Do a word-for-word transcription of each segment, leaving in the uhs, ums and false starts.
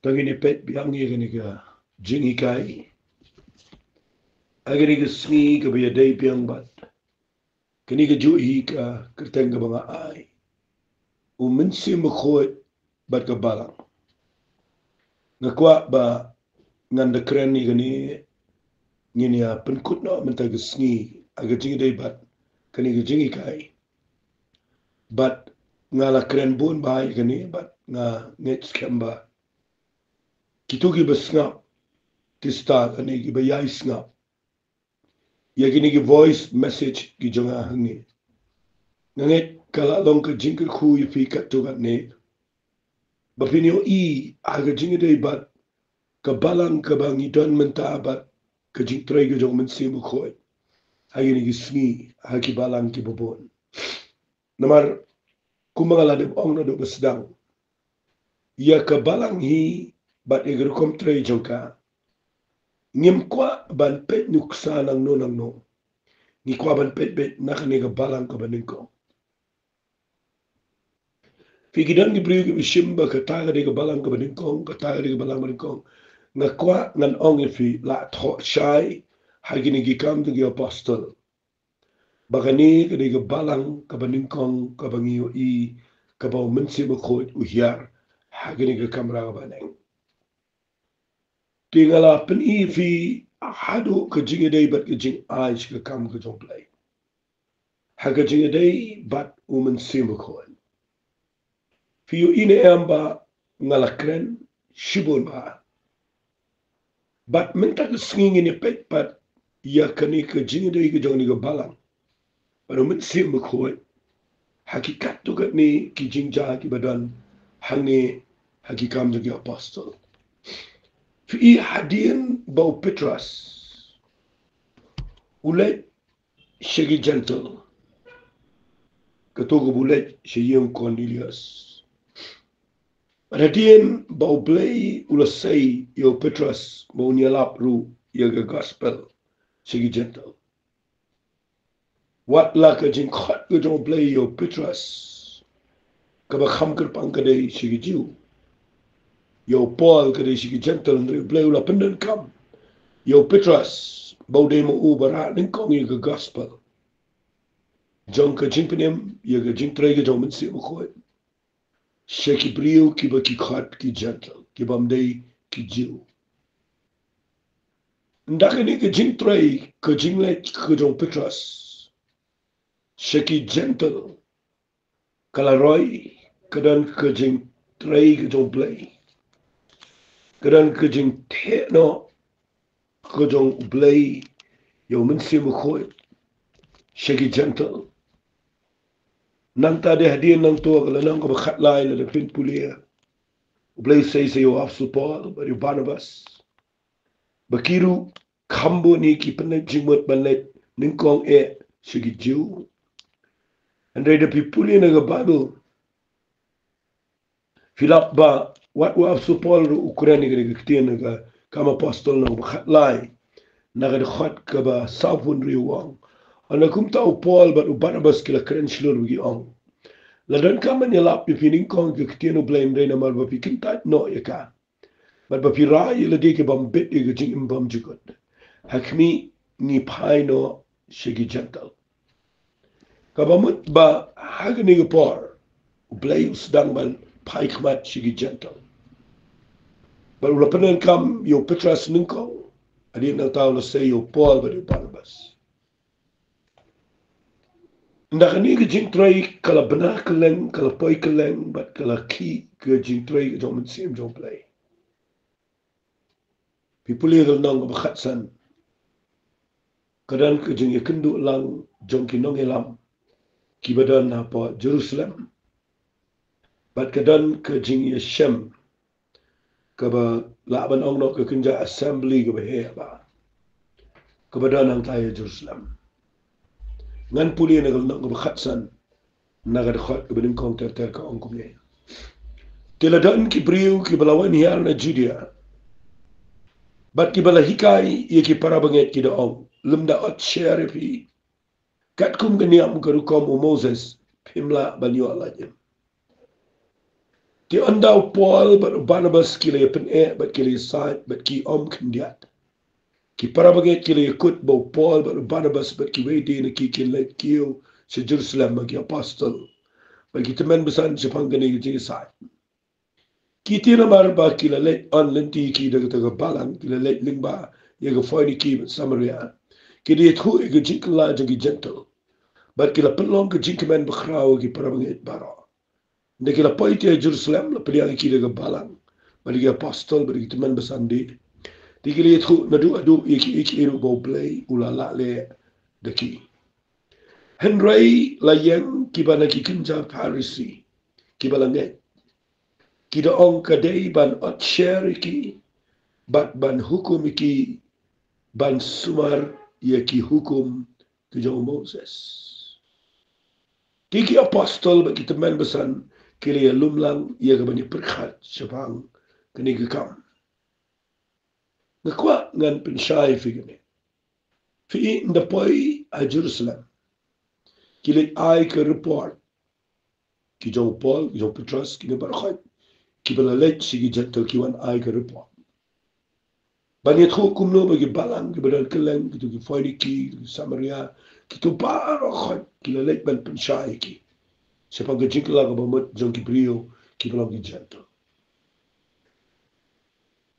Tang ini pet biang ïa kane ka jinghikai. Ha kane ka sngi kaba ïadei biang bad kane ka juh hi ka kyrteng kaba nga ai, U Mynsiem Bakhuid bad ka Balang. Nga kwah ba ngan da kren ïa kane, ngin ïa pynkut noh mynta ka sngi ha ka jingïadei bad kane ka jinghikai. Bad nga la kren bun bha ïa kane, bad nga ngeit skhem ba kito kiba sngap, ki stad, lane kiba ïai sngap ïa kine ki voice message ki jong nga hangne, nga ngeit ka la long ka jingkyrkhu ïa phi katto katne, ba phin ïohi ha ka jingïadei bad ka balang kaba ngi don mynta bad ka jingtrei ka jong U Mynsiem Bakhuid ha kine ki sngi, ha ki balang kiba bun. Namar kumba nga la dep ong naduh ba sdang, ïa ka balang hi bad ïa ka rukom trei jong ka, ngim kwah ban peit nuksa nangno nangno. Ngi kwah ban peit beit na kane ka balang kaba nyngkong. Phi, ki don ki briew kiba shim ba kata ka dei ka balang kaba nyngkong, kata ka dei ka balang ba nyngkong. Nga kwah ngan ong ïa phi, la thoh shai ha kine ki Kam jong ki Apostol ba kane ka dei ka balang kaba nyngkong kaba ngi ïohi, kaba U Mynsiem Bakhuid u hiar ha kane ka kamra kaba neng. Te nga la pyni ïa phi haduh ka jingïadei bad ka jingai sha ka kam ka jong U Blei ha ka jingïadei bad U Mynsiem Bakhuid. Phi ïohi ne em ba nga la kren shibun bha. Bad mynta ka sngi ngin ïa peit pat ïa kane ka jingïadei ka jong kane ka balang bad U Mynsiem Bakhuid ha ki katto katne ki jingjia kiba don hangne ha ki Kam jong ki Apostol. Phi, hadien ba u Petros u leit sha ki Jentil, kato kaba u leit sha ïing u Kornelius, hadien ba U Blei u la sei ïa u Petros ba un ïalap ruh ïa ka gospel sha ki Jentil. Wat la ka jingkhot ka jong U Blei ïa u Petros kaba kham kyrpang ka dei sha ki Jiw, ïa u Paul ka dei sha ki Jentil, hynrei U Blei u la pyndonkam ïa u Petros ba u dei ma u ba rah nyngkong ïa ka gospel jong ka jingpynim ïa ka jingtrei ka jong U Mynsiem Bakhuid sha ki briew kiba ki khot ki Jentil, kibym dei ki Jiw. Ynda kane ka jingtrei, ka jingleit ka jong u Petros sha ki Jentil ka la roi, ka don ka jingtrei ka jong U Blei, ka don ka jingtheh noh ka jong U Blei ïa U Mynsiem Bakhuid sha ki Jentil. Nangta dei hadien nangta ka lynnong kaba khatlai, lada phin pule, U Blei u sei sha ïa u Apostol Paul bad ïa u Barnabas ba ki ruh kham bun hi ki pynleit jingmut ban leit nyngkong eh sha ki Jiw. Hynrei da phi pule na ka Baibl, phi lap ba wat u Apostol Paul ruh u kren ïa ka ktien na ka Kam Apostol lynnong kaba khatlai, na ka dkhot kaba sawphew hynriew u ong: Hynda kumta u Paul bad u Barnabas ki la kren shlur bad ki ong, la donkam ban ïalap ïa phi nyngkong ïa ka ktien U Blei, hynrei namar ba phi kyntait noh ïa ka bad ba phi rah ïa lade kibym bit ïa ka jingim bymjukut, ha khmih, ngi phai noh sha ki Jentil. Kaba mut ba ha kane ka por U Blei u sdang ban phai khmat sha ki Jentil. Bad u la pyndonkam ïa u Petros nyngkong, hadien nangta u la sei ïa u Paul bad ïa u Barnabas. Ynda kane ka jingtrei ka la bna kylleng, ka la poi kylleng bad ka la khih ka jingtrei ka jong u Mynsiem jong U Blei. Phi pule ka lynnong kaba khatsan, ka don ka jingïakynduh lang jong ki nongïalam kiba don hapoh Jerusalem, bad ka don ka jingïashem kaba lah ban ong noh ka kynja assembly kaba heh bha kaba don hangtai ha Jerusalem. Ngan pule na ka lynnong kaba khatsan, na ka dkhot kaba nyngkong ter ter, ka ong kumne: Te la don ki briew kiba la wan hiar na Judia bad kiba la hikai ïa ki para bangeit, ki da ong, lymda ot sher ïa phi, katkum ka niam ka rukom u Moses phim lah ban ïoh lait im. Ki ynda u Paul bad u Barnabas ki la ïa pyneh bad ki la ïa said bad ki ym khyndiat, ki para bangeit ki la ïa kut ba u Paul bad u Barnabas bad kiwei de na ki kin leit kiew sha Jerusalem ma ki apostol bad ki tymmen basan shaphang kane ka jingïasaid. Ki tip namar ba ki la leit yn lynti ki da kata ka balang, ki la leit lyngba ïa ka Phoiniki bad Samaria. Ki da ïathuh ïa ka jingkylla jong ki Jentil bad ki la pynlong ka jingkmen bakhraw ïa ki para bangeit baroh. Ynda ki la poi te ha Jerusalem, la pdiang ïa ki da ka balang bad ïa ki apostol bad ïa ki tymmen basan de. Te ki la ïathuh naduh haduh ïa kiei kiei ruh ba U Blei u la lah leh da ki. Hynrei la ïeng kiba na ki kynja Pharisi kiba la ngeit, ki da ong ka dei ban otsher ïa ki bad ban hukum ïa ki ban sumar ïa ki hukum ki jong u Moses. Te ki apostol bad ki tymmen basan ki la ïalum lang ïa ka ban ïapyrkhat shaphang kane ka kam. Nga kwah ngan pynshai ïa phi kane. Phi i, ynda poi ha Jerusalem, ki leit ai ka report, ki jong u Paul, ki jong u Petros, kine baroh khoit kiba la leit sha ki Jentil ki wan ai ka report ban ïathuh kumno ba ki balang kiba don kylleng, kito ki Phoiniki, kito ki Samaria, kito baroh khoit ki la leit ban pynshai ïa ki shaphang ka jingkylla kaba mut jong ki briew kiba long ki Jentil.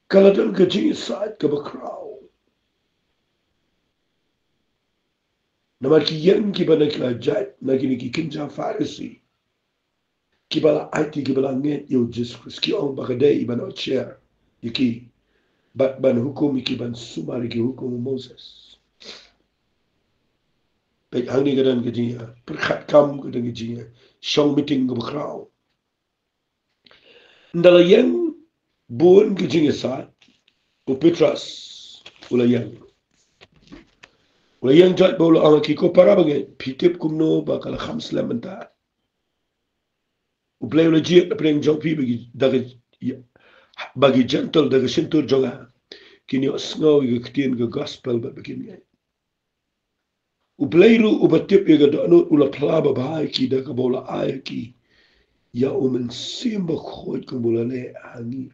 Ka la don ka jingïasaid kaba khraw. Namar ki ïeng kiba na ki la jait na kine ki kynja Pharisi kiba la aiti, kiba la ngeit ïa u Jisu Khrist, ki ong ba ka dei ban otsher ïa ki bad ban hukum ïa ki ban sumar ïa ki hukum u Moses. Peit, hangne ka don ka jingïapyrkhat kam, ka don ka jingïashong meeting kaba khraw. Ynda la ïeng bun ka jingïasaid, u Petros u la ïeng. U la ïeng jait bad u la ong ha ki, ko para bangeit, phi tip kumno ba ka la kham slem mynta. U Blei u la jied hapdeng jong phi ba ki, da ka, ba ki Jentil da ka shyntur jong nga kin ïohsngew ïa ka ktien ka gospel bad ba kin ngeit. U Blei ruh uba tip ïa ka dohnud u la phla babha ïa ki da kaba u la ai ha ki ïa u Mynsiem Bakhuid kumba u la leh ha ngi.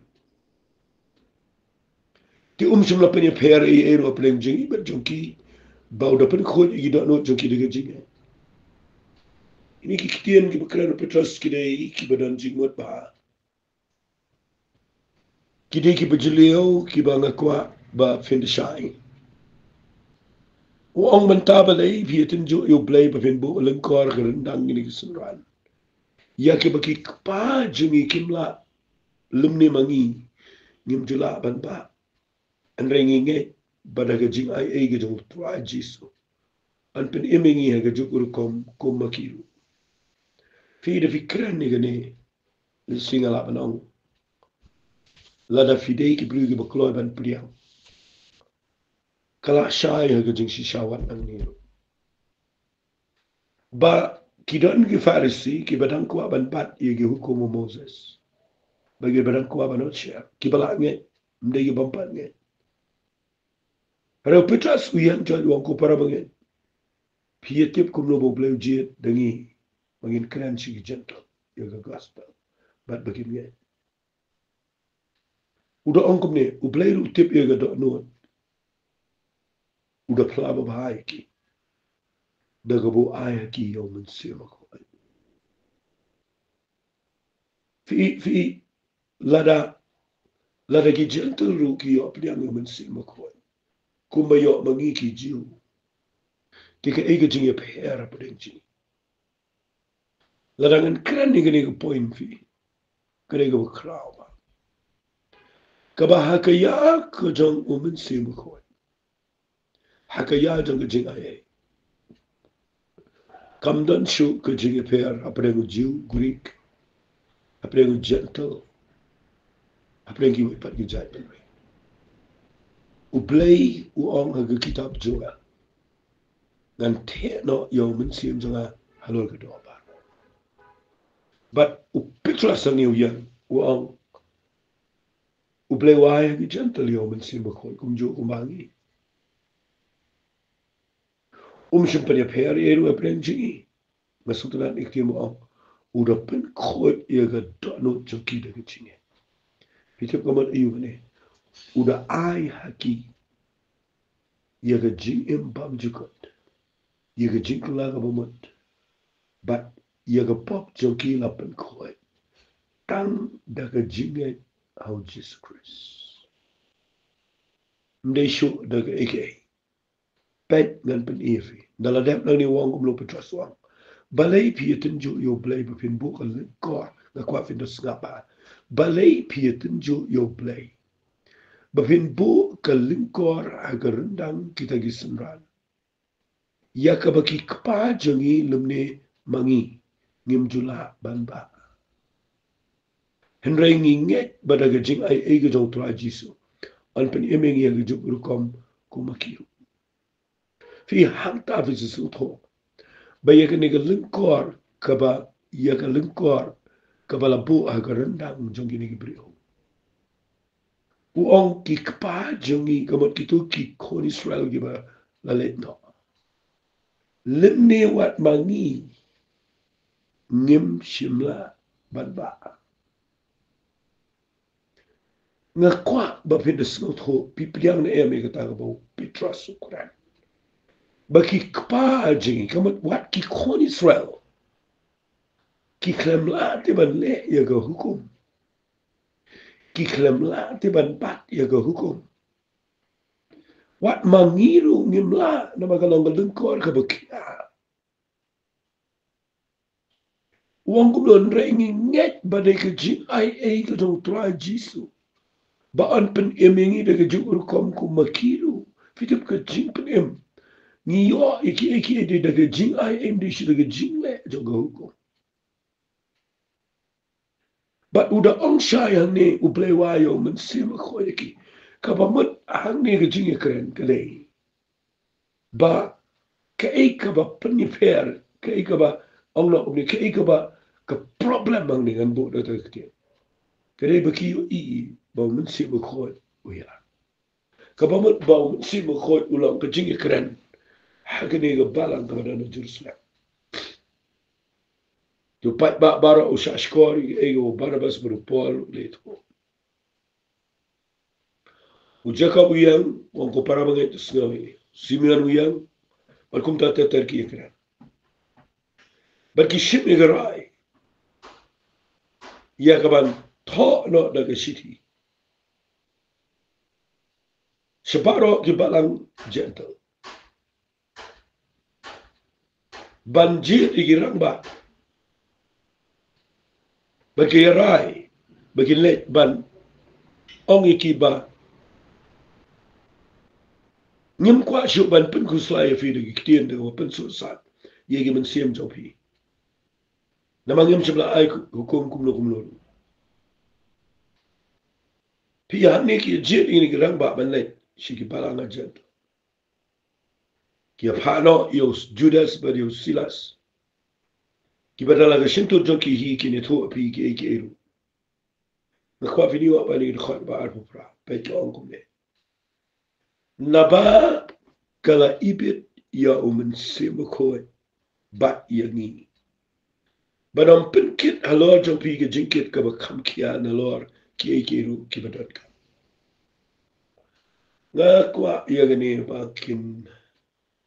Te um shym la pynïapher ei ei ruh hapdeng jong ngi bad jong ki, ba u da pynkhuid ïa ki dohnud jong ki da ka jingngeit. Kine ki ktien kiba kren u Petros ki dei kiba don jingmut bha. Ki dei kiba jylliew kiba nga kwah ba phin da shai. U ong mynta balei phi ïatynjuh ïa U Blei ba phin buh lyngkor ka ryndang kine ki synran, ïa kiba ki kpa jong ngi kim lah lymne ma ngi, ngim ju lah ban bah. Hynrei ngi ngeit ba da ka jingaiei ka jong U Trai Jisu yn pynim ïa ngi ha ka juk ka rukom kum ma ki ruh. Phi da phi kren ïa kane, lehse nga lah ban ong, lada phi dei ki briew kiba kloi ban pdiang, ka lah shai ha ka jingshisha wat nangne ruh. Ba ki don ki Pharisi kiba dang kwah ban bat ïa ki hukum u Moses, ba kiba dang kwah ban otsher, kiba lah ngeit, ym dei kiba ym pat ngeit. Hynrei u Petros u ïeng jait u ong, ko para bangeit, phi ïa tip kumno ba U Blei u jied da ngi ba ngin kren sha ki Jentil ïa ka gospel bad ba kin ngeit. U da ong kumne, U Blei ruh u tip ïa ka dohnud, u da phla babha ïa ki da kaba u ai ha ki ïa u Mynsiem Bakhuid. Phi, phi, lada, lada ki Jentil ruh ki ïoh pdiang ïa u Mynsiem Bakhuid kumba ïoh ma ngi ki Jiw, te kaei ka jingïapher hapdeng jong ngi? Lada ngan kren ïa kane ka point, phi, kane kaba khraw bha, kaba ha ka ïa ka jong u Mynsiem Bakhuid, ha ka ïa jong ka jingaiei, kam don shuh ka jingïapher hapdeng u Jiw, Greek, hapdeng u Jentil, hapdeng kiwei pat ki jait bynriew. U Blei u ong ha ka kitab Joel, ngan theh noh ïa u Mynsiem jong nga halor ka doh baroh. Bad u Petros hangne u ïeng u ong, U Blei u ai ha ki Jentil ïa u Mynsiem Bakhuid kumjuh kumba ngi. Um shym pynïapher ei ruh hapdeng jong ngi. Nga sngewtynnat ïa ka ktien ba ong, u da pynkhuid ïa ka dohnud jong ki da ka jingngeit. Phi tip ka mut aïu kane? U da ai ha ki ïa ka jingim bymjukut, ïa ka jingkylla kaba mut, bad ïa ka pop jong ki la pynkhuid tang da ka jingngeit ha u Jisu Khrist. Ym dei shuh da kaei kaei. Peit, ngan pyni ïa phi. Nda la dep nangne, u ong kumno? Petros u ong, balei phi ïatynjuh ïa U Blei ba phin buh ka lyngkor? Nga kwah phin da sngap bha. Balei phi ïatynjuh ïa U Blei ba phin buh ka lyngkor ha ka ryndang kita ki synran, ïa kaba ki kpa jong ngi lymne ma ngi ngim ju lah ban bah? Hynrei ngi ngeit ba da ka jingaiei ka jong U Trai Jisu, yn pynim ïa ngi ha ka juk rukom kum ma ki ruh. Phi, hangta phi sngewthuh ba ïa kane ka lyngkor kaba, ïa ka lyngkor kaba la buh ha ka ryndang jong kine ki briew, u ong ki kpa jong ngi, ka mut kito ki khun Israel kiba la leit noh, lymne wat ma ngi ngim shym lah ban bah. Nga kwah ba phin da sngewthuh, phi pdiang ne em ïa kata kaba u Petros u kren, ba ki kpa jong ngi, ka mut wat ki khun Israel, ki khlem lah te ban leh ïa ka hukum, ki khlem lah te ban bat ïa ka hukum. Wat ma ngi ruh ngim lah, namar ka long ka lyngkor kaba khia. U ong kumno? Hynrei ngi ngeit ba da ka jingaiei ka jong U Trai Jisu, ba yn pynim ïa ngi da ka juk rukom kum ma ki ruh. Phi tip ka jingpynim, ngi ïoh ïa kiei kiei da ka jingaiei, ym dei shuh da ka jingleh jong ka hukum. Bad u da ong shai hangne, U Blei u ai ïa u Mynsiem Bakhuid ïa ki. Kaba mut hangne ka jingïakren ka dei ba kaei kaba pynïapher, kaei kaba, ong noh kumne, kaei kaba ka problem hangne, ngan buh da kata ka ktien, ka dei ba ki ïohi ba u Mynsiem Bakhuid u ïaid. Kaba mut ba u Mynsiem Bakhuid u long ka jingïakren ha kane ka balang kaba don ha Jerusalem. Te u paidbah baroh u shahshkor ïa kaei kaba u Barnabas bad u Paul u la ïathuh. U Jakob u ïeng, u ong, ko para bangeit, to sngew ïa ngi. U Simeon u ïeng, bad kumta ter ter ki ïakren. Bad ki shim ïa ka rai ïa kaban thoh noh da ka shithi sha baroh ki balang Jentil, ban jied ïa ki rangbah ba ki rai, ba kin leit ban ong ïa ki ba ngim kwah shuh ban pynkhuslai ïa phi da ki ktien da kaba pynsuhsat ïa ki mynsiem jong phi, namar ngim shym la ai hukum kumno kumno. Phi, hangne ki jied ïa kine ki rangbah ban leit sha ki balang Jentil. Ki ïa phah noh ïa u Judas bad ïa u Silas, kiba da la ka shyntur jong ki hi kin ïathuh ïa phi kiei kiei ruh. Nga kwah phin ïoh ba ha kane ka dkhot ba arphew phra, peit, ka ong kumne: Naba ka la ibit ïa u Mynsiem Bakhuid bad ïa ngi, ban ym pynkit halor jong phi ka jingkit kaba kham khia nalor kiei kiei ruh kiba donkam. Nga kwah ïa kane ba kin,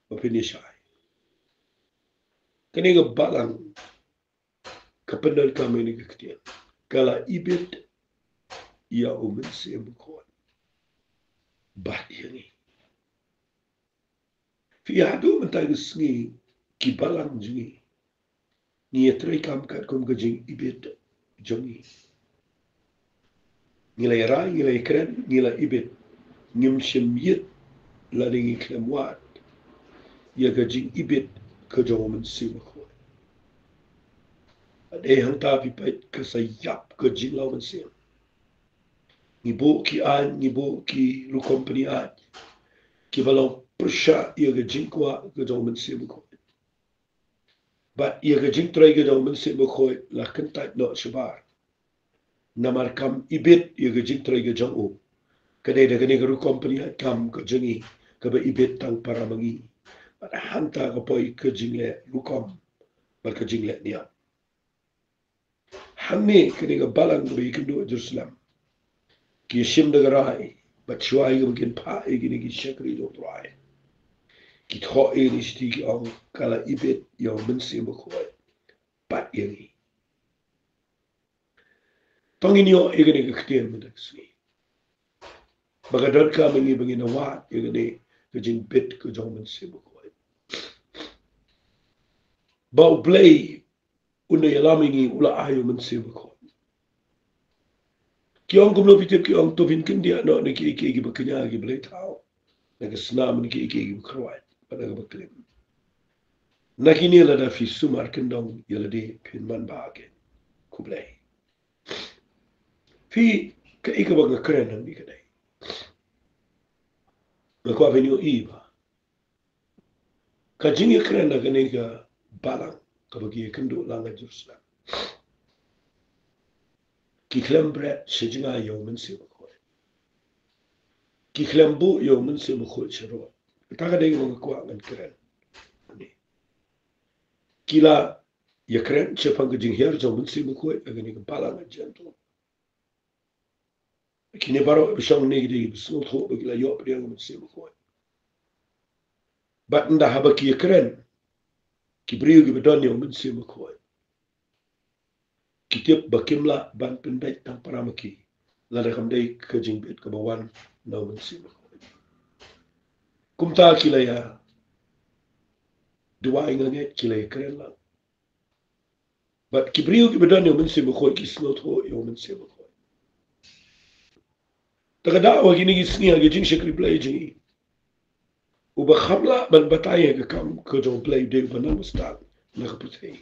ba phin ïa shai. Kane ka balang ka pyndonkam ïa kane ka ktien, ka la ibit ïa u Mynsiem Bakhuid bad ïa ngi. Phi, haduh mynta ka sngi ki balang jong ngi, ngi ïatreikam katkum ka jingibit jong ngi. Ngi la ïarai, ngi la ïakren, ngi la ibit, ngim shym ïit lane ngi khlem wad ïa ka jingibit ka jong u Mynsiem Bakhuid. Bad dei hangta, phi peit, ka sa ïap ka jinglong mynsiem. Ngi buh ki aiñ, ngi buh ki rukom pynïaid kiba long pyrshah ïa ka jingkwah ka jong u Mynsiem Bakhuid. Bad ïa ka jingtrei ka jong u Mynsiem Bakhuid la kyntait noh shabar, namar kam ibit ïa ka jingtrei ka jong u. Ka dei da kane ka rukom pynïaid kam ka jong ngi kaba ibit tang para ma ngi. Bad hangta ka poi ka jingleh rukom bad ka jingleh niam. Hangne kane ka balang kaba ïakynduh Jerusalem, ki shim da ka rai, bad shuwa ïa kaba kin phah ïa kine ki shakri jong U Trai, ki thoh ïa kine shithi, ki ong, ka la ibit ïa U Mynsiem Bakhuid bad ïa ngi. To ngin ïoh ïa kane ka ktien mynta ka sngi, ba ka donkam ïa ngi ba ngin wad ïa kane ka jingbit ka jong U Mynsiem Bakhuid. Ba U Blei un da ïalam ïa ngi, u la ai U Mynsiem Bakhuid. Ki ong kumno phi tip, ki ong, to phin kyndiah noh na kiei kiei kiba kñia, kiba lei thaw, na ka snam, na kiei kiei kiba kyrwat bad na kaba klim. Na kine lada phi sumar kyndong ïa lade phin manbha kin. Khublei. Phi, kaei kaba nga kren hangne ka dei, nga kwah phin ïohi ba ka jingïakren na kane ka balang kaba ki ïakynduh lang ha Jerusalem, ki khlem bret sha jngai ïa U Mynsiem Bakhuid. Ki khlem buh ïa U Mynsiem Bakhuid sha rud. Kata ka dei kaba nga kwah ngan kren. Ki la ïakren shaphang ka jinghiar jong U Mynsiem Bakhuid ha kane ka balang ha Jericho. Kine baroh kiba shong hangne ki dei kiba sngewthuh ba ki la ïoh pdiang U Mynsiem Bakhuid. Bad ynda haba ki ïakren, ki briew kiba don ïa U Mynsiem Bakhuid, ki tip ba kim lah ban pynbeit tang para ma ki lada kam dei ka jingbit kaba wan na U Mynsiem Bakhuid. Kumta ki la ïa duwai, nga ngeit ki la ïakren lang. Bad ki briew kiba don ïa U Mynsiem Bakhuid ki sngewthuh ïa U Mynsiem Bakhuid. Te ka daw ha kine ki sngi ha ka jingshakri Blei jong ngi, uba kham lah ban batai ïa ka kam ka jong U Blei u dei uba nang bastad na ka pyrthei,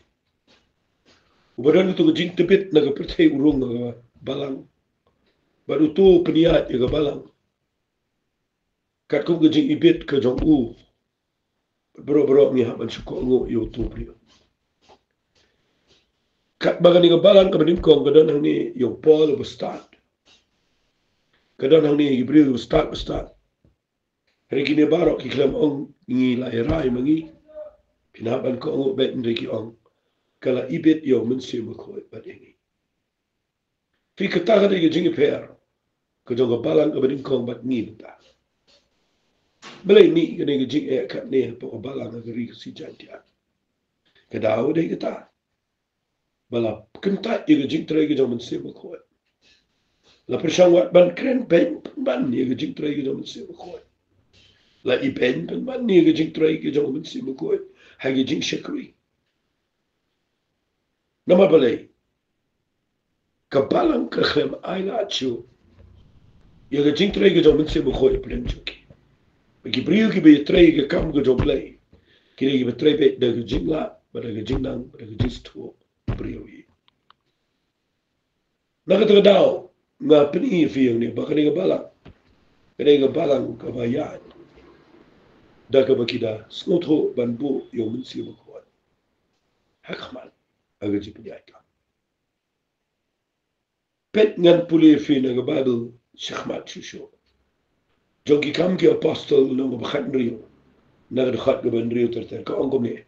uba don kato ka jingtbit na ka pyrthei, u rung ha ka balang. Bad uto u pynïaid ïa ka balang katkum ka jingibit ka jong u. Baroh baroh ngi hap ban shu kohnguh ïa uto u briew. Katba kane ka balang kaba nyngkong ka don hangne ïa u Paul uba stad, ka don hangne ïa ki briew uba stad, uba stad. Hynrei kine baroh ki khlem ong ngi la ïarai ma ngi. Phin hap ban kohnguh beit, hynrei ki ong ka la ibit ïa U Mynsiem Bakhuid bad ïa ngi. Phi, kata ka dei ka jingïapher ka jong ka balang kaba nyngkong bad ngi mynta. Balei mih kane ka jingeh katne hapoh ka balang ha ka Ri Khasi Jaiñtia? Ka daw dei kata ba la kyntait ïa ka jingtrei ka jong U Mynsiem Bakhuid. La pyrshang wat ban kren beiñ pynban ïa ka jingtrei ka jong U Mynsiem Bakhuid. La ibeiñ pynban ïa ka jingtrei ka jong U Mynsiem Bakhuid ha ka jingshakri. Namar balei? Ka balang ka khlem ailad shuh ïa ka jingtrei ka jong U Mynsiem Bakhuid hapdeng jong ki. Ba ki briew kiba ïatrei ïa ka kam ka jong U Blei ki dei kiba trei beit da ka jinglad bad da ka jingnang bad da ka jingsngewthuh briew hi. Na kata ka daw nga pyni ïa phi hangne ba kane ka balang ka dei ka balang kaba ïaid da kaba ki da sngewthuh ban buh ïa U Mynsiem Bakhuid ha khmat ha ka jingpynïaid kam. Peit, ngan pule ïa phi na ka Baibl shakhmat shuh shuh. Jong Ki Kam Ki Apostol lynnong kaba khathynriew, na ka dkhot kaba hynriew ter ter, ka ong kumne: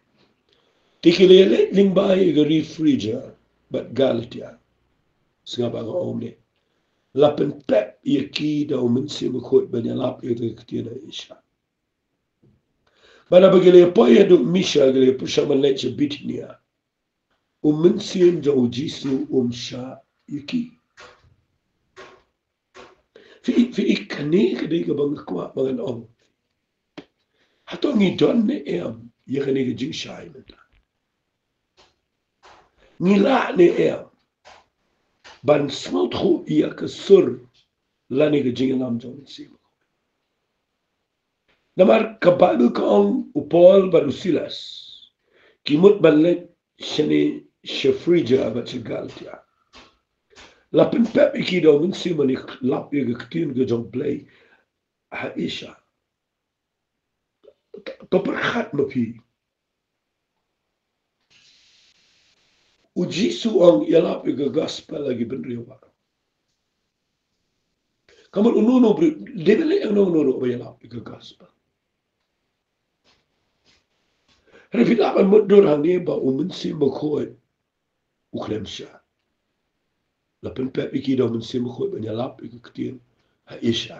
Te ki la ïaleit lyngba ïa ka ri Phrygia bad Galatia. Sngap ba ka ong kumne: La pynpep ïa ki da U Mynsiem Bakhuid ban ïalap ïa ka ktien ha Asia. Bad haba ki la ïapoi haduh Misia, ki la ïapyrshang ban leit sha Bithynia. U Mynsiem jong U Jisu um shah ïa ki. Phi, phi, kane ka dei kaba nga kwah ba ngan ong. Hato ngi don ne em ïa kane ka jingshai mynta? Ngi lah ne em ban sngewthuh ïa ka sur lane ka jingïalam jong U Mynsiem? Namar ka Baibl ka ong u Paul bad u Silas ki mut ban leit shane sha Phrygia bad sha Galatia. La pynpep ïa ki da U Mynsiem ban ïalap ïa ka ktien ka jong U Blei ha Asia. To pyrkhat ma phi. U Jisu u ong ïalap ïa ka gospel ha ki bynriew baroh. Ka mut uno uno u briew, dei ban leit ïa uno uno u briew ba ïalap ïa ka gospel. Hynrei phi lah ban mutdur hangne ba U Mynsiem Bakhuid u khlem shah. la pynpep ïa ki da u Mynsiem Bakhuid ban ïalap ïa ka ktien ha Asia.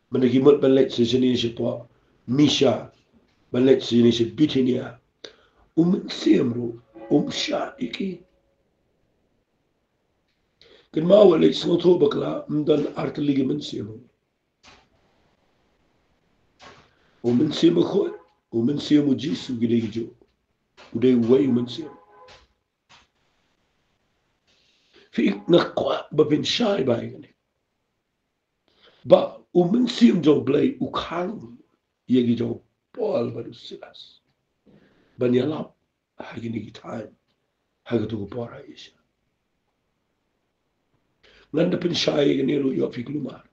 Mynta ki mut ban leit shane shapoh Misia, ban leit shane sha Bithynia. U Mynsiem ruh um shad ïa ki. Kynmaw, wat leit sngewthuh bakla, ym don artylli ki mynsiem. U Mynsiem Bakhuid, u Mynsiem u Jisu, ki dei kijuh. U dei uwei u Mynsiem. Phi, nga kwah ba phin shai bha ïa kane. Ba u Mynsiem jong u Blei u khang ïa ki jong u Paul bad u Silas ban ïalap ha kine ki thaiñ, ha katu ka por ha Asia. Ngan da pynshai ïa kane ruh ïa phi kulmar.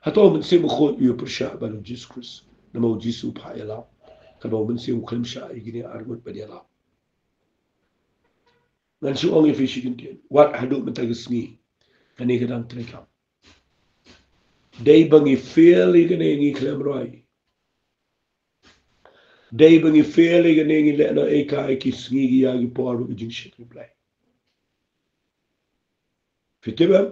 Hato u Mynsiem Bakhuid u ïa pyrshah bad u Jisu Khrist? Namar u Jisu u phah ïalap. Katba u Mynsiem u khlem shah ïa kine arngut ban ïalap. Ngan shu ong ïa phi shi kyntien. Wat haduh mynta ka sngi, kane ka dang treikam. Dei ba ngi fail ïa kane, ngi khlem roi. Dei ba ngi fail ïa kane, ngi leh noh ei kai ki sngi ki ïa ki por ba ka jingshakri Blei. Phi tip em?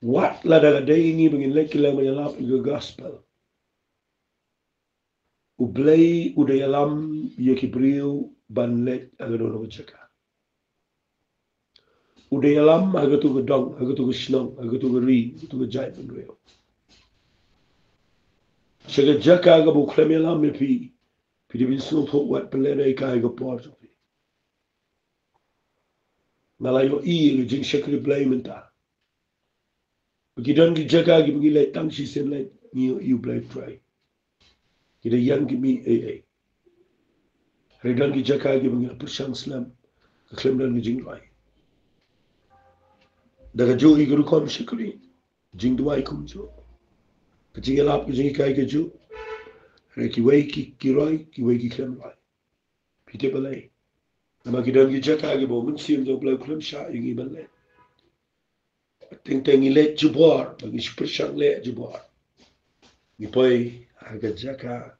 Wat lada ka dei ngi ba ngin leit kylleng ban ïalap ïa ka gospel, u Blei u da ïalam ïa ki briew ban leit ha kano kano ka jaka. U da ïalam ha katu ka dong, ha katu ka shnong, ha katu ka ri, ha katu ka jaitbynriew. Sha ka jaka kaba u khlem ïalam ïa phi, phi dei ban sngewthuh, wat pynlehnoh ei kai ka por jong phi. Nga la ïohi ïa ka jingshakri Blei mynta. Ki don ki jaka kiba ngi leit tang shisien leit ngi ïohi u Blei u trei. Ki da ïeng ki mih ei ei. Hynrei don ki jaka kiba ngi la pyrshang slem, ka khlem don ka jingroi. Da kajuh ïa ka rukom shakri, jingduwai kumjuh, ka jingïalap ka jinghikai kajuh. Hynrei kiwei ki, ki roi, kiwei ki khlem roi. Phi tip balei? Namar ki don ki jaka kiba u Mynsiem jong u Blei u khlem shah ïa ngi ban leit. Teng teng ngi leit jubor, ba ngi shu pyrshang leit jubor, ngi poi ha ka jaka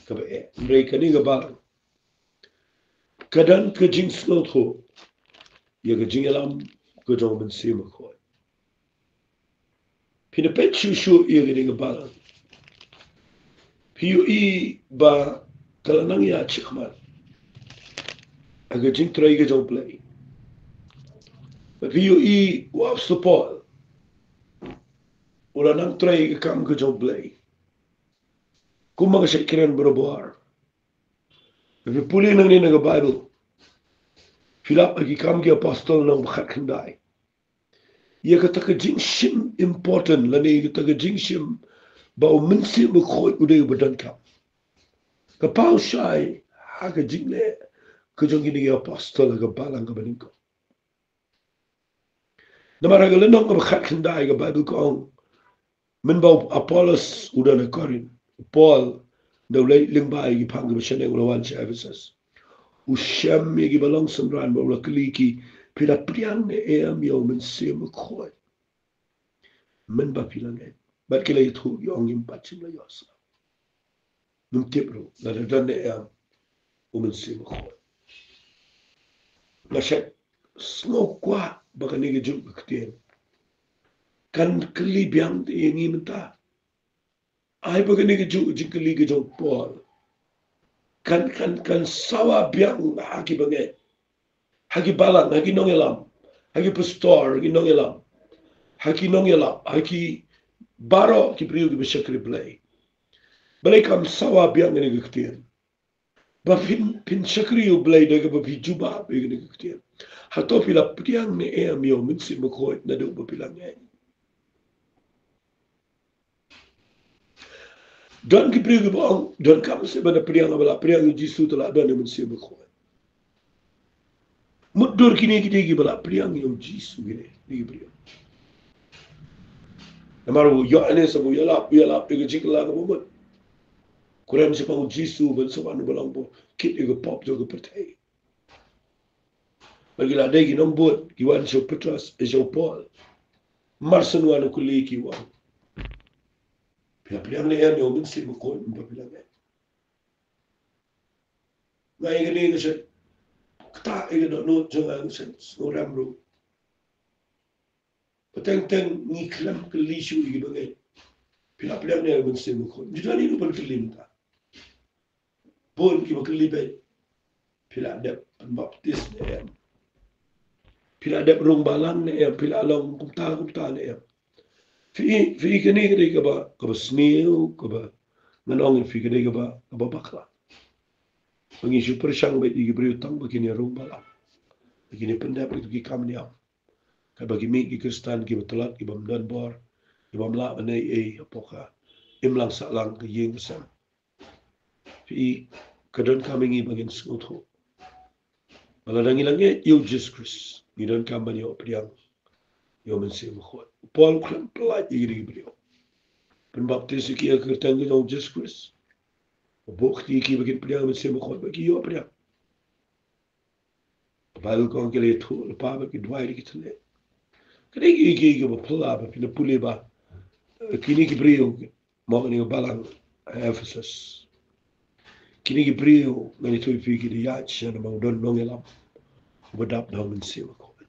kaba eh. Hynrei kane ka balang ka don ka jingsngewthuh ïa ka jingïalam ka jong u Mynsiem Bakhuid. Phin peit shuh shuh ïa kane ka balang, phi ïohi ba ka la nang ïaid shakhmat ha ka jingtrei ka jong u Blei. Ba phi ïohi u Apostol Paul u la nang trei ka kam ka jong u Blei kum u shakri barabor. Phi pule nangne na ka Baibl, phi lap ha Ki Kam ki Apostol lynnong ba khatkhyndai, ïa kata ka jingshim important lane ïa kata ka jingshim ba u Mynsiem Bakhuid u dei uba donkam, ka paw shai ha ka jingleh ka jong kine ki apostol ha ka balang kaba nyngkong. Namar ha ka lynnong kaba khatkhyndai ka Baibl ka ong, mynba u Apollos u don ha Korinth, u Paul da u leit lyngba ïa ki phang kiba shaneng u la wan sha Ephesus. U shem ïa kiba long synran bad u la kylli ki, phi la pdiang ne em ïa u Mynsiem Bakhuid mynba phi la ngeit? Bad ki la ïathuh, ki ong, ngim pat shym la ïohsngew. Ngim tip ruh lada don ne em u Mynsiem Bakhuid. Nga shait sngew kwah ba kane kajuh ka ktien kan kylli biang ïa ngi mynta. Ai ba kane kajuh ka jingkylli ka jong u Paul kan, kan, kan sawa biang ha ki bangeit, ha ki balang, ha ki nongïalam, ha ki pastor, ha ki nongïalam, ha ki nongïalap, ha ki baroh ki briew kiba shakri Blei. Balei kam sawa biang kane ka ktien? Ba phin, phin shakri ïa u Blei da kaba phi jubab ïa kane ka ktien. Hato phi la pdiang ne em ïa u Mynsiem Bakhuid naduh ba phi la ngeit? Don ki briew kiba ong, donkam seh ban da pdiang, haba la pdiang ïa u Jisu te la don ïa u Mynsiem Bakhuid. Mut dur kine ki dei kiba la pdiang ïa u Jisu kine, kine ki briew. Namar u Ïoannis haba u ïalap, u ïalap ïa ka jingkylla kaba mut. Kren shaphang u Jisu ban sa wan u ba long ba kit ïa ka pop jong ka pyrthei. Bad ki la dei ki nongbud, ki wan sha u Petros, eh, sha u Paul. Mar shen wan u kylli ki, u ong, phi la pdiang ne em ïa u Mynsiem Bakhuid mynba phi la ngeit? Nga ïa kane nga shait kata ïa ka dohnud jong nga, nga sngewrem ruh. Ba teng teng ngi khlem kylli shuh ïa kiba ngeit. Phi la pdiang ne em ïa u Mynsiem Bakhuid? Ju don ïa u ban kylli mynta. Bun kiba kylli beit. Phi la dep pynbaptis ne em? Phi la dep rung balang ne em? Phi la long kumta kumta ne em? Phi, phi, kane ka dei kaba, kaba sniew, kaba, ngan ong ïa phi, ka dei kaba, kaba bakla. Ba ngi shu pyrshang beit ïa ki briew tang ba kin ïa rung balang, ba kin ïa pyndep ïa ki kam niam. Katba ki mih ki Khristan kiba tlot, kiba ym don bor, kiba ym lah ban ai ei hapoh ka imlang sahlang ka ïing ka sem. Phi, ka donkam ïa ngi ba ngin sngewthuh ba lada ngi la ngeit ïa u Jisu Khrist, ngi donkam ban ïoh pdiang ïa u Mynsiem Bakhuid. U Paul u khlem pyllait ïa ki briew. Pynbaptis ïa ki ha ka kyrteng ka jong u Jisu Khrist. U buh kti ïa ki ba kin pdiang ïa u Mynsiem Bakhuid, ba ki ïoh pdiang. Ka Baibl ka ong ki la ïathuh lypa bad ki duwai da ki thylliej. Ka dei ki, ki, kiba phylla ba phin da pule ba, eh, kine ki briew, mo, kane ka balang Ephesus. Kine ki briew ngan ïathuh ïa phi ki da ïaid sha, namar u don nongïalam uba dap da u Mynsiem Bakhuid.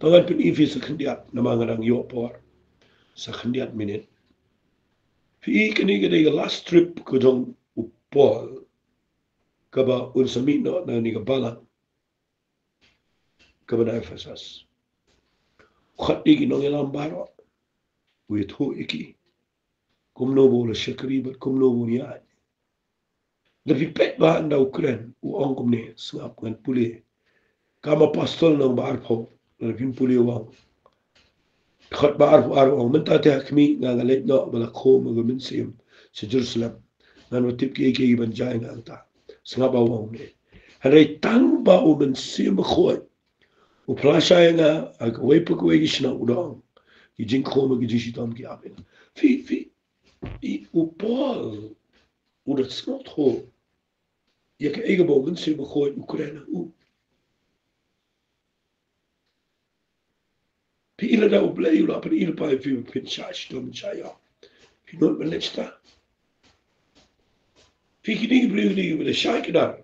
To ngan pyni ïa phi sa khyndiat, namar nga dang ïoh por sa khyndiat minit. Phi, kane ka dei ka last trip ka jong u Paul, kaba un sa mih noh na kane ka balang kaba na Ephesus. U khot ïa ki nongïalam baroh, u ïathuh ïa ki kumno ba u la shakri bad kumno ba un ïaid. Lada phi peit bha ynda u kren, u ong kumne, sngap, ngan pule. Kam Apostol lynnong ba arphew, lada phin pule, u ong. Dkhot ba arphew ar, u ong, mynta te ha khmih nga, nga leit noh ba la khum ïa ka mynsiem sha Jerusalem. Ngan ym tip kiei kiei ban jia ïa nga hangta. Sngap ba u ong kumne. Hynrei tang ba u Mynsiem Bakhuid u phla shai ïa nga ha kawei pa kawei ki shnong, u da ong, ki jingkhum, ki jingshitom ki ap ïa nga. Phi, phi, i, u Paul u da sngewthuh ïa kaei kaba u Mynsiem Bakhuid u kren ha u. Phi, lada u Blei u la pyni lypa ïa phi ba phin shah shitom, shah ïap, phin nud ban leit shatai? Phi, kine ki briew, kine ki briew da shai kdar.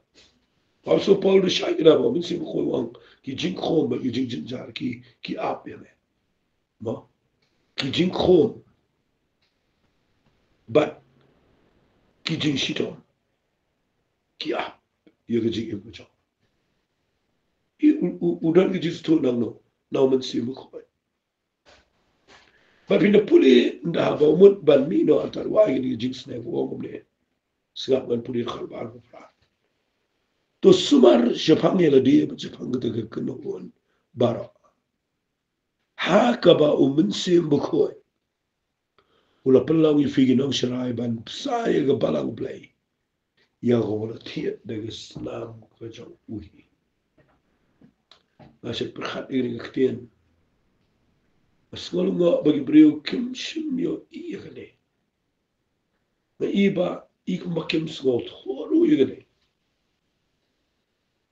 U Apostol Paul da shai kdar ba u Mynsiem Bakhuid u ong ki jingkhum bad ki jingjynjar ki, ki ap ïa me. Mo? Ki jingkhum bad ki jingshitom ki ap ïa ka jingim ka jong u. I, u, u, u don ka jingsngewthuh nangno? Na u Mynsiem Bakhuid. Bad phin da pule ynda haba u mut ban mih noh, artat u ai kane ka jingsneng, u ong kumne. Sngap, ngan pule dkhot ba arphew phra. To sumar shaphang ïa lade bad shaphang kata ka kynhun baroh, ha kaba u Mynsiem Bakhuid u la pynlong ïa phi ki nongsharai ban bsa ïa ka balang u Blei, ïa kaba la thied da ka snam ka jong u hi. Nga shait pyrkhat ïa kane ka ktien, nga sngew lyngngoh ba ki briew kim shym ïohi ïa kane. Nga i ba i kumba kim sngewthuh ruh ïa kane.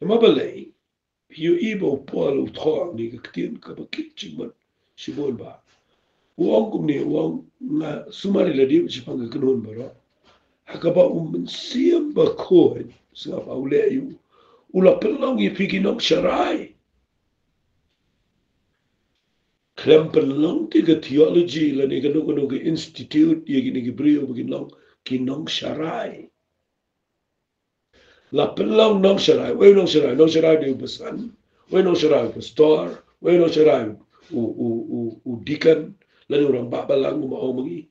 Namar balei? Phi ïohi ba u Paul u thoh kane ka ktien kaba kit jingmut shibun bha. U ong kumne, u ong, nga sumar ïa lade shaphang ka kynhun baroh, ha kaba u Mynsiem Bakhuid, sngap, u leh ïa u, u la pynlong ïa phi ki nongsharai. Khlem pynlong te ka theology lane kano kano ka institute ïa kine ki briew ba kin long ki nongsharai. La pynlong nongsharai, wei u nongsharai? Nongsharai u dei u basan, wei u nongsharai u pastor, wei u nongsharai u, u, u, u deacon, lane u rangbah balang, kumba ong ma ngi.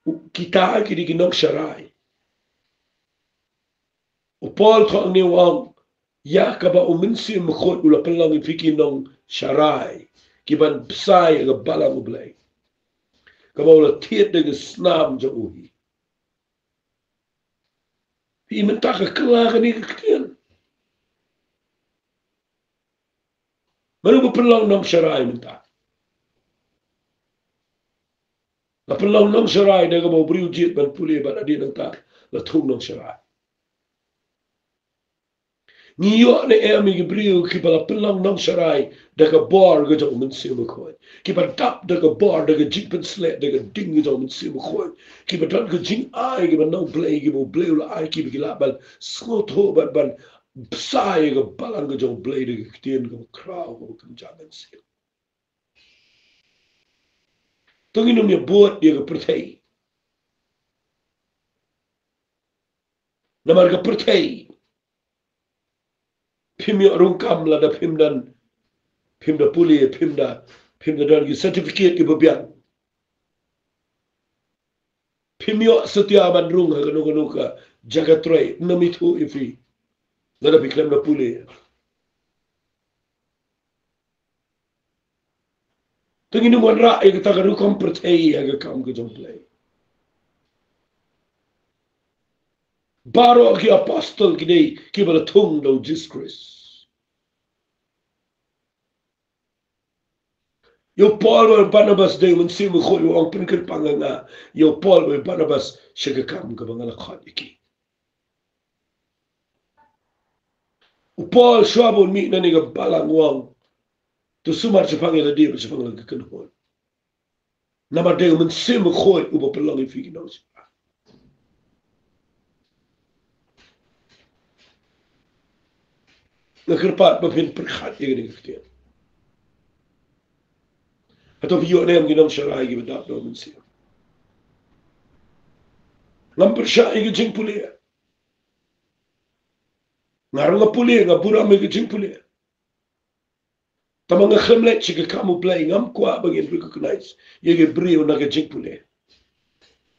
U, kita ki dei ki nongsharai. U Paul thoh hangne u ong, ïa kaba u Mynsiem Bakhuid u la pynlong ïa phi ki nongsharai, ki ban bsa ïa ka balang u Blei, kaba u la thied da ka snam jong u hi. Phi, mynta ka kylla kane ka ktien. Mano ba pynlong nongsharai mynta? La pynlong nongsharai da kaba u briew jied ban pule bad hadien nangta la thung nongsharai. Ngi ïoh ne em ïa ki briew kiba la pynlong nongsharai da ka bor ka jong u Mynsiem Bakhuid, kiba dap da ka bor, da ka jingpynshlur, da ka ding ka jong u Mynsiem Bakhuid, kiba don ka jingai, kiba nang Blei, kiba u Blei u la ai, kiba ki lah ban sngewthuh bad ban Bsa ïa ka balang ka jong U Blei da ka ktien kaba khraw kaba kynja mynsiem. To ngin ym ïa bud ïa ka pyrthei. Namar ka pyrthei, phim ïoh rung kam lada phim don, phim da pule, phim da, phim da don ki certificate kiba biang. Phim ïoh satia ban rung ha kano kano ka jaka trei, ym ithuh ïa phi lada phi khlem da pule. To ngin ym wanrah ïa kata ka rukom pyrthei ha ka kam ka jong U Blei. Baroh ki apostol ki dei kiba la thung da U Jisu Khrist. Ïa u Paul bad Barnabas dei U Mynsiem Bakhuid u ong pynkyrpang ïa nga, ïa u Paul bad Barnabas sha ka kam kaba nga la khot ïa ki. U Paul shuwa ba un mih na kane ka balang u ong, to sumar shaphang ïa lade bad shaphang la ka kynhun. Namar dei U Mynsiem Bakhuid uba pynlong ïa phi ki nongshakri. Nga kyrpad ba phin pyrkhat ïa kane ka ktien. Hato phi ïoh ne em ki nongshakri kiba dap da U Mynsiem? Ngam pyrshah ïa ka jingpule. Nga ruh nga pule, nga burom ïa ka jingpule. Tangba nga khlem leit sha ka kam U Blei, ngam kwah ba ngin recognize ïa ki briew na ka jingpule.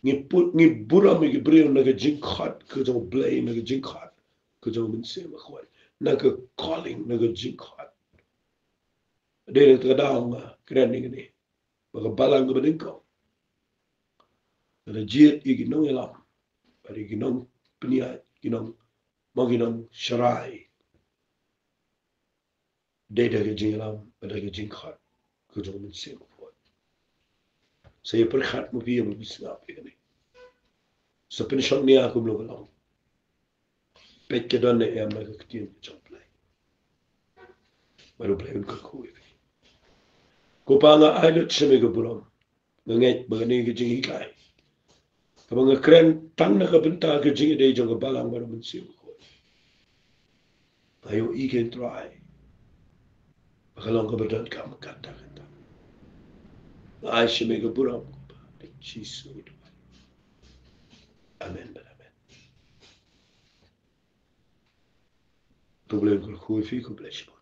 Ngi pu-, ngi burom ïa ki briew na ka jingkhot ka jong U Blei, na ka jingkhot ka jong U Mynsiem Bakhuid, na ka calling, na ka jingkhot. Dei na kata ka daw nga kren ïa kane, ba ka balang kaba nyngkong ka la jied ïa ki nongïalam bad ïa ki nongpynïaid, ki nong, mo ki nongshakri. Dei da ka jingïalam bad da ka jingkhot ka jong U Mynsiem Bakhuid. Sa ïa pyrkhat ma phi ïa ma phi sngap ïa kane. Sa pynshong nia kumno ka long. Peit ka don ne em na ka ktien ka jong U Blei. Bad U Blei un kyrkhu ïa phi. Ko Pa, nga ai lut sha me ka burom. Nga ngeit ba kane ka jinghikai kaba nga kren tang na ka bynta ka jingïadei jong ka balang bad U Mynsiem Bakhuid, nga ïohi kein Trai ba ka long kaba donkam kata kata. Nga ai sha me ka burom, ko Pa, da Jisu ngi duwai. Amen bad amen. Ko Blei un kyrkhu ïa phi, ko Blei shibun.